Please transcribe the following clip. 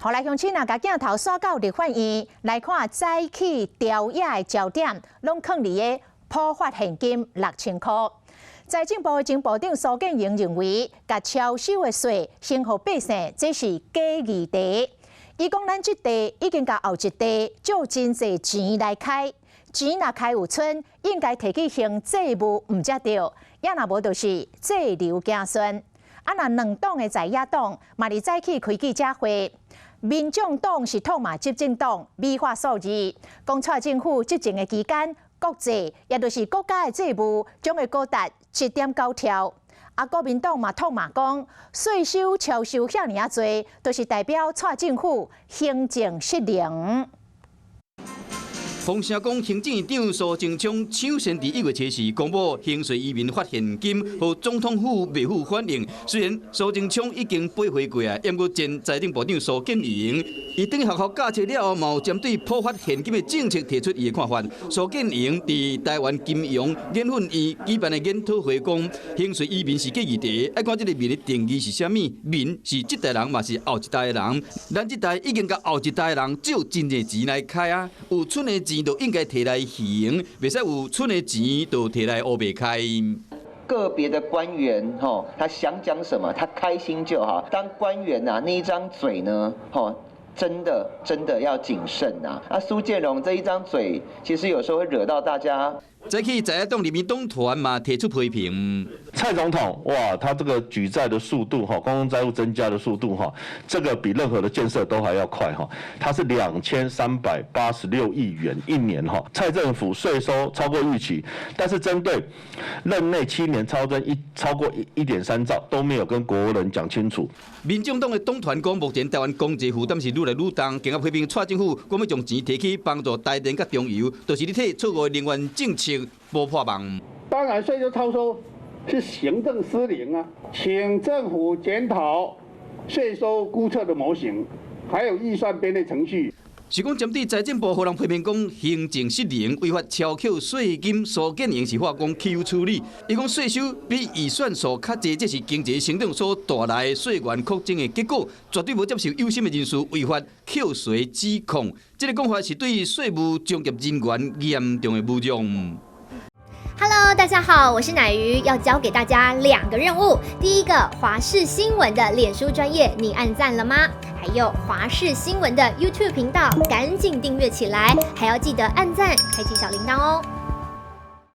好來，鄉親啊，共鏡頭煞到立法院來看，早起朝野的焦點，攏囥佇个普發現金6000箍。財政部的前部長蘇建榮認為，共超收的稅先予百姓，這是假議題。伊講，咱這代已經共後一代借真濟錢來開，錢若開有賰，應該提去還債務毋才對，抑若無就是債留子孫。啊，若兩黨的在野黨嘛佇早起開記者會。民眾黨是痛罵執政黨美化數字，講蔡政府執政的期間，國債也就是國家的債務將會高達7.9兆。啊，國民黨嘛痛罵講稅收超收遐爾仔濟，就是代表蔡政府行政失靈。風聲講，行政院長蘇貞昌搶先佇1月7日公布興稅移民發現金，予總統府袂赴反應。雖然蘇貞昌已經八歲過啊，毋過前財政部長蘇建榮，伊轉去學校教冊了後，嘛有針對普發現金的政策提出伊的看法。蘇建榮佇台灣金融研訓院舉辦的研討會講，興稅移民是假議題，愛看這个民的定義是啥物？民是這代人，嘛是後一代的人。咱這代已經共後一代的人借真濟錢來開啊，有賰的錢就應該提來還，袂使有賰的錢就提來烏白開。個別的官員，吼，他想講什麼，他開心就好。當官員啊，那一張嘴呢，吼，真的真的要謹慎啊！啊，蘇建榮這一張嘴，其實有時候會惹到大家。早起在野黨人民黨團嘛提出批評，蔡總統哇，他這個舉債的速度哈，公共債務增加的速度哈，這個比任何的建設都還要快哈，它是2386億元一年哈。蔡政府稅收超過預期，但是針對任內7年超增超過1.3兆都沒有跟國人講清楚。民眾黨的黨團講，目前台灣經濟負擔是愈來愈重，更加批評蔡政府講欲將錢提去幫助台電佮中油，就是咧替錯誤的能源政策補破網。當然，稅收超收是行政失靈啊，請政府檢討稅收估測的模型，還有預算編列程序。是講針對財政部予人批評講行政失靈，違法超扣稅金，蘇建榮是話講 Q 處理。伊講稅收比預算數較濟，這是經濟成長所帶來的稅源擴增的結果，絕對無接受有心的人士違法扣稅指控。這个講法是對稅務專業人員嚴重的侮辱。 Hello，大家好，我是奶魚，要交給大家兩個任務。第一個，華視新聞的臉書專頁，你按讚了嗎？還有華視新聞的 YouTube 頻道，趕緊訂閱起來，還要記得按讚，開啟小鈴鐺哦。